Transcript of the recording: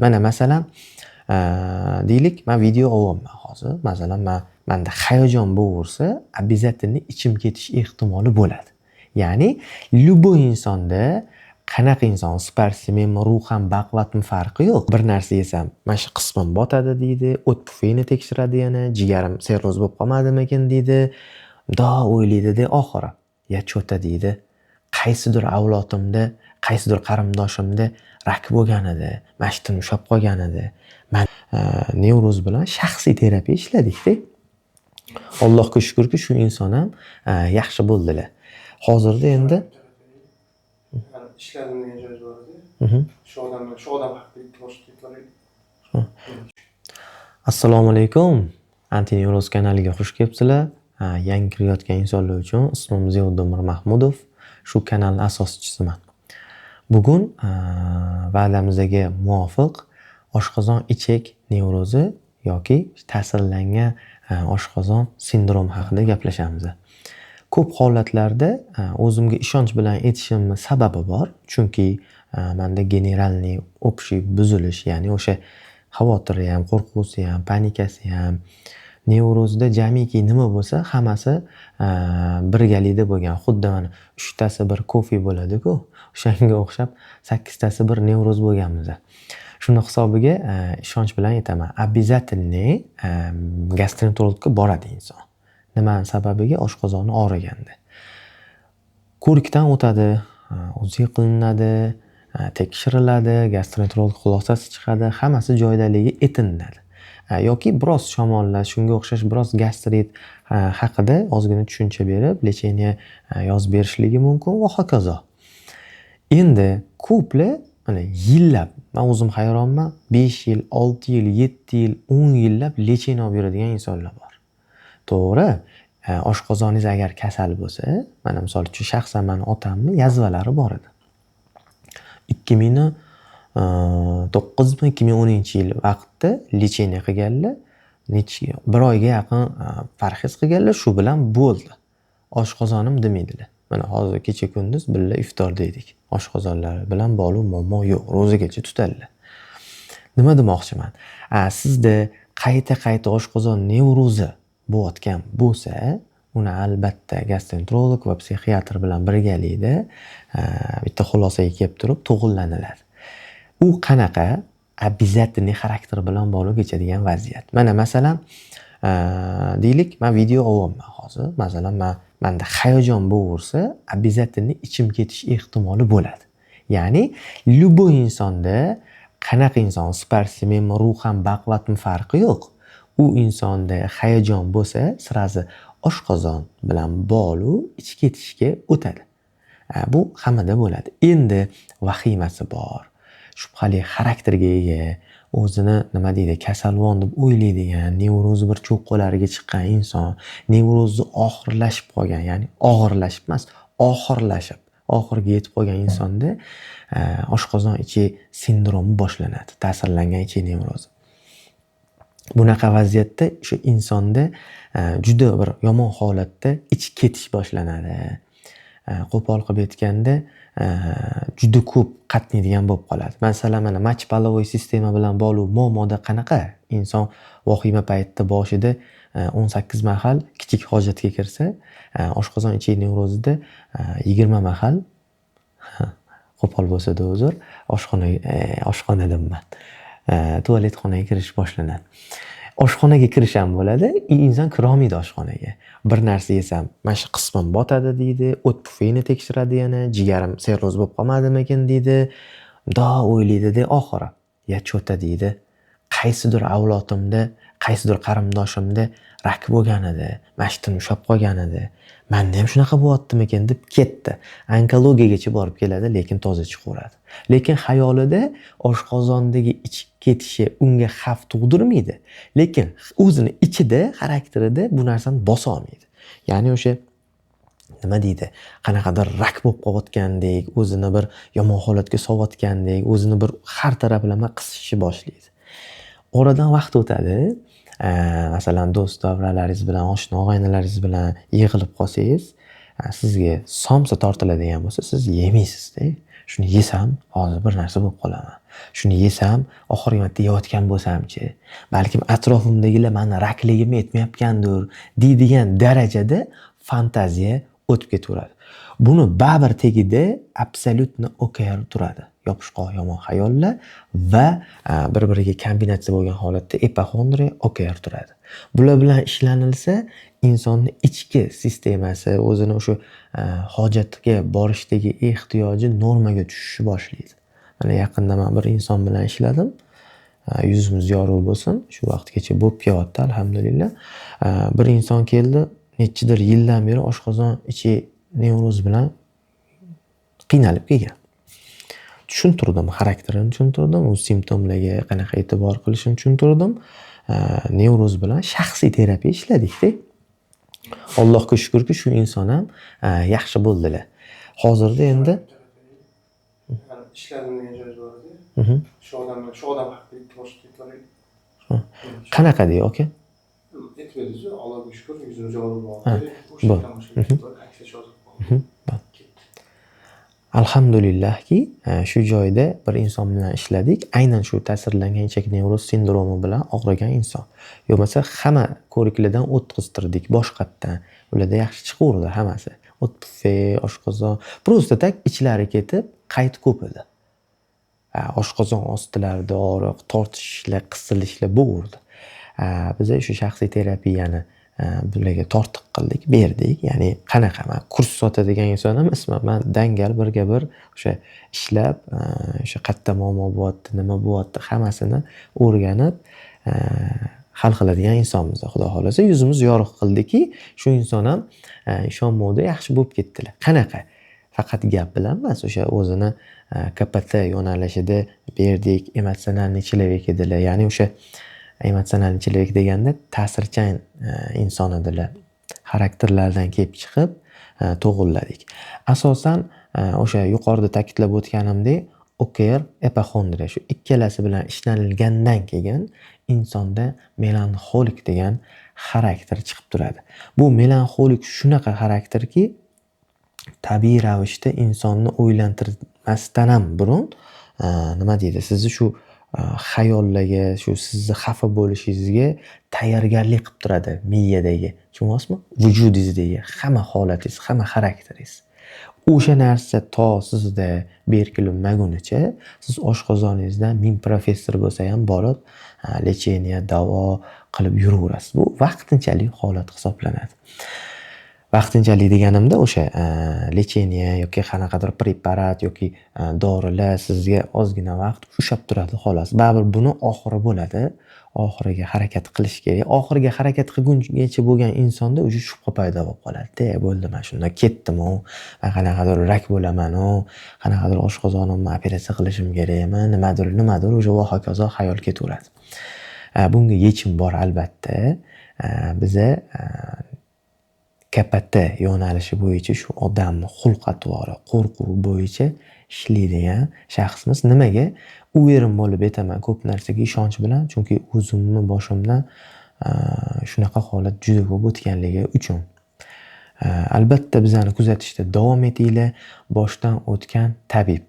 Mana masalan, deylik, man video olyapman hozir. Masalan, manda hayajon bo'laversa, обязательно ichim ketish ehtimoli bo'ladi. Ya'ni любой insonda, qanaqa inson, sportsmenmi, ruhan baquvvatmi, farqi yo'q. Bir narsa yesam, mana shu qismim botadi deydi, o't pufayini tekshiradi yana, jigarim sirroz bo'lib qolmadimikin deydi. Mundoq o'ylaydida oxiri, "Я чё-то", deydi, "qaysidir avlodimda, qaysidir qarindoshimda rak bo'lgan edi, mana shu ushlab qolgan edi." Man nevroz bilan shaxsiy terapiya ishladikda. Allohga shukurki, shu inson ham yaxshi bo'ldilar. Hozirda endi Ishladim degan joyingiz bor edi. Shu odam haqida bitta boshqa aytib. Assalomu alaykum. Antinevroz kanaliga xush kelibsizlar. Yangi kirayotgan insonlar uchun ismim Ziyoddin Mirmahmudov. Shu kanalni asoschisiman. Bugun va'damizga muvofiq oshqozon ichak nevrozi yoki ta'sirlangan oshqozon sindromi haqida gaplashamiz. Ko'p holatlarda o'zimga ishonch bilan aytishimni sababi bor. Chunki manda генеральный общий buzilish, ya'ni o'sha xavotiri ham, qo'rquvsi ham, panikasi ham, nevrozda jamiki nima bo'lsa, hammasi birgalikda bo'lgan. Xuddi mana uchtasi bir kofe bo'ladi-ku, o'shanga o'xshab sakkiztasi bir nevroz bo'lganmiz. Shuni hisobiga ishonch bilan aytaman. Обязательный gastroenterologga boradi inson. Nimani sababiga? Oshqozoni og'riganda. Ko'rikdan o'tadi, УЗИ qilinadi, tekshiriladi, gastroenterolog xulosasi chiqadi, hammasi joyidaligi aytilinadi. Yoki biroz shamollash, shunga o'xshash biroz gastrit haqida ozgina tushuncha berib, лечение yozib berishligi mumkin va hokazo. Endi ko'plar mana yillab, man o'zim hayronman, 5 yil, 6 yil, 7 yil, 10 yillab лечение olib yuradigan insonlar bor. To'g'ri, oshqozoningiz agar kasal bo'lsa, mana misol uchun shaxsan mani otamni yazvalari bor edi. 2009mi, 2010-yil vaqtda лечение qilganlar, necha bir oyga yaqin parhez qilganlar, shu bilan bo'ldi. Oshqozonim demaydilar. Mana hozir kecha kunduz birga iftorda edik. Oshqozonlari bilan bog'liq muammo yo'q, ro'zagacha tutadilar. Nima demoqchiman? Sizda qayta-qayta oshqozon nevrozi bo'layotgan bo'lsa, uni albatta gastroenterolog va psixiatr bilan birgalikda bitta xulosaga kelib turib to'g'irlaniladi. U qanaqa? Обязательный xarakter bilan bog'liq kechadigan vaziyat. Mana masalan, deylik, man video olyapman hozir. Masalan, manda hayajon bo'laversa, обязательно ichim ketish ehtimoli bo'ladi. Ya'ni любой insonda, qanaqa inson, sportsmenmi, ruhan baquvvatmi, farqi yo'q. U insonda hayajon bo'lsa, сразу oshqozon bilan bog'liq ich ketishga o'tadi. Bu hammada bo'ladi. Endi vahimasi bor, shubhali xarakterga ega, o'zini, nima deydi, kasalvon deb o'ylaydigan, nevrozi bir cho'qqilariga chiqqan inson, nevrozi oxirlashib qolgan, ya'ni og'irlashib emas, oxirlashib, oxiriga yetib qolgan insonda oshqozon ichak sindromi boshlanadi, ta'sirlangan ichak nevrozi. Bunaqa vaziyatda o'sha insonda juda bir yomon holatda ich ketish boshlanadi. Qo'pol qilib aytganda, juda ko'p qatnaydigan bo'lib qoladi. Masalan, mana мочеполовой sistema bilan bog'liq muammoda qanaqa inson vahima paytida boshida 18 mahal kichik hojatga kirsa, oshqozon ichak nevrozida 20 mahal, qo'pol bo'lsa-da uzr, oshxonaga, oshxona deyapman, tualet xonaga kirish boshlanadi. Oshxonaga kirish ham bo'ladi, и inson kirolmaydi oshxonaga. Bir narsa yesam, mana shu qismim botadi deydi, o't pufayini tekshiradi yana, jigarim sirroz bo'lib qolmadimikin deydi. Mundoq o'ylaydida oxiri, "Я чё-то", deydi, "qaysidir avlodimda, qaysidir qarindoshimda rak bo'lgan edi, mana shu yerdan ushlab qolgan edi. Manda ham shunaqa bo'lyaptimikin" deb ketdi. Onkologiyagacha borib keladi, lekin toza chiqaveradi. Lekin xayolida oshqozondagi ich ketishi unga xavf tug'dirmaydi. Lekin o'zini ichida, xarakterida bu narsani bosa olmaydi. Ya'ni o'sha, nima deydi, qanaqadir rak bo'lib qolayotgandek, o'zini bir yomon holatga solayotgandek, o'zini bir har taraflama qisishni boshlaydi. Oradan vaqt o'tadi. Masalan, do'st davralaringiz bilan, oshna og'aynilaringiz bilan yig'ilib qolsangiz, sizga somsa tortiladigan bo'lsa, siz yemaysizda. Shuni yesam, hozir bir narsa bo'lib qolaman. Shuni yesam, oxirgi marta yeyotgan bo'lsamchi, balkim atrofimdagilar mani rakligimni aytmayotgandir deydigan darajada fantaziya o'tib ketaveradi. Buni baribir tagida абсолютно ОКР turadi. Yopishqoq yomon xayollar va bir-biriga kombinatsiya bo'lgan holatda ipoxondriya, ОКР turadi. Bular bilan ishlanilsa, insonni ichki sistemasi, o'zini o'sha hojatga borishdagi ehtiyoji normaga tushishni boshlaydi. Mana yaqinda man bir inson bilan ishladim. Yuzimiz yorug' bo'lsin. Shu vaqtgacha bo'lib kelyapti, alhamdulillah. Bir inson keldi, nechidir yildan beri oshqozon ichak nevroz bilan qiynalib kelgan. Tushuntirdim, xarakterini tushuntirdim, u simptomlarga qanaqa e'tibor qilishini tushuntirdim. Nevroz bilan shaxsiy terapiya ishladikda. Allohga shukurki, shu inson ham yaxshi bo'ldilar. Hozirda endi Ishladim degan joyingiz bor edi. Shu odam bilan, shu odam haqida bitta boshqa aytib. Qanaqa dey, aka? Aytib berdingiz, Allohga shukur, yuzimiz yorug' Ha, bo'ldi. O'sha bo'ldi. yerdan boshlab aksiya yozib Mhm, ketdi. Alhamdulillahki, shu joyda bir inson bilan ishladik. Aynan shu ta'sirlangan ichak nevroz sindromi bilan og'rigan inson. Yo bo'lmasa hamma ko'riklardan o'tkaztirdik boshqatdan. Ularda yaxshi chiqaverdi hammasi. O't pufak, oshqozon, просто так ichlari ketib, qayt ko'p edi. Oshqozon ostilarida og'riq, tortishishlar, qisilishlar bo'laverdi. Biza shu shaxsiy terapiyani bularga tortiq qildik, berdik. Ya'ni qanaqa, man kurs sotadigan inson emasman. Man dangal birga bir o'sha ishlab, o'sha qayerda muammo bo'lyapti, nima bo'lyapti, hammasini o'rganib, hal qiladigan insonmiz. Xudo xohlasa yuzimiz yorug' qildiki, shu inson ham ishonmovdi, yaxshi bo'lib ketdilar. Qanaqa? Faqat gap bilan emas, o'sha o'zini КПТ yo'nalishida berdik, эмоциональный человек edilar. Ya'ni o'sha эмоциональный человек deganda ta'sirchan inson edilar. Xarakterlaridan kelib chiqib to'g'irladik. Asosan o'sha yuqorida ta'kidlab o'tganimdek, ОКР, ipoxondriya, shu ikkalasi bilan ishlanilgandan keyin insonda melanxolik degan xarakter chiqib turadi. Bu melanxolik shunaqa xarakterki, tabiiy ravishda insonni o'ylantirmasdan ham burun, nima deydi, sizni shu xayollarga, shu sizni xafa bo'lishingizga tayyorgarlik qilib turadi miyadagi. Tushunyapsizmi? Vujudingizdagi hamma holatingiz, hamma xarakteringiz. O'sha narsa to sizda berkilmagunicha siz oshqozoningizdan ming professor bo'lsa ham borib лечение, davo qilib yuraverasiz. Bu vaqtinchalik holat hisoblanadi. Vaqtinchalik deganimda o'sha лечение yoki qanaqadir preparat yoki dorilar sizga ozgina vaqt ushlab turadi, xolos. Baribir buni oxiri bo'ladi. Oxiriga harakat qilish kerak. Oxiriga harakat qilgungacha bo'lgan insonda уже shubha paydo bo'lib qoladi. De, bo'ldi, man shundan ketdim-u, man qanaqadir rak bo'laman-u, qanaqadir oshqozonimni operatsiya qilishim kerakmi, nimadir, nimadir, уже va hokazo xayol ketaveradi. Bunga yechim bor albatta. Biza КПТ yo'nalishi bo'yicha shu odamni xulq-atvori, qo'rquv bo'yicha ishlaydigan shaxsmiz. Nimaga? Уверен bo'lib aytaman ko'p narsaga ishonch bilan, chunki o'zimni boshimdan shunaqa holat juda ko'p o'tganligi uchun. Albatta bizani kuzatishda davom etinglar. Boshdan o'tgan tabib.